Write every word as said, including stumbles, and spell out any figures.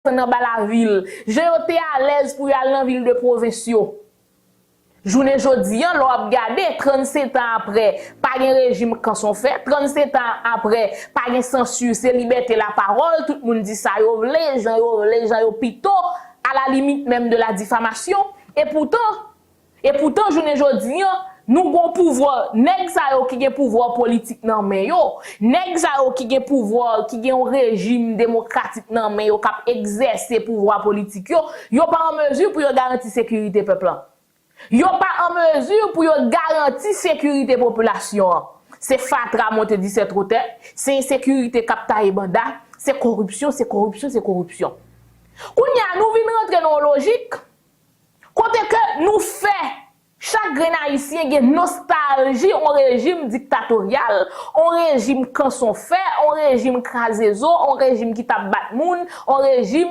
desann anba lavil, jan yo te alèz pou yo al nan vil de pwovens yo. Jounen jodi a, lè w ap gade, trannsetan aprè, pa gen rejim kansonfè, trannsetan aprè, pa gen sansi, se libète lapawòl, tout moun di sa yo vle, jan yo vle, jan yo pito, à la limite même de la diffamation. Epoutan, epoutan, jounen jodi a, nou gon pouvwa, nèg sa yo ki gen pouvwa politik nan men yo, nèg sa yo ki gen pouvwa, ki gen yon rejim demokratik nan men yo, k ap egzèse pouvwa politik yo, yo pa an mezi pou yo garanti sekirite pèp lan. Yo pa an mezi pou yo garanti sekirite popilasyon an. Se fatra monte disèt wotè, se ensekirite k ap taye banda, se koripsyon, se koripsyon, se koripsyon. Kounye a, nou vin rantre nan yon lojik kote ke nou fè chak grenn Ayisyen gen nostalji yon rejim diktatoryal, yon rejim kansonfè, yon rejim kraze zo, yon rejim ki t ap bat moun, yon rejim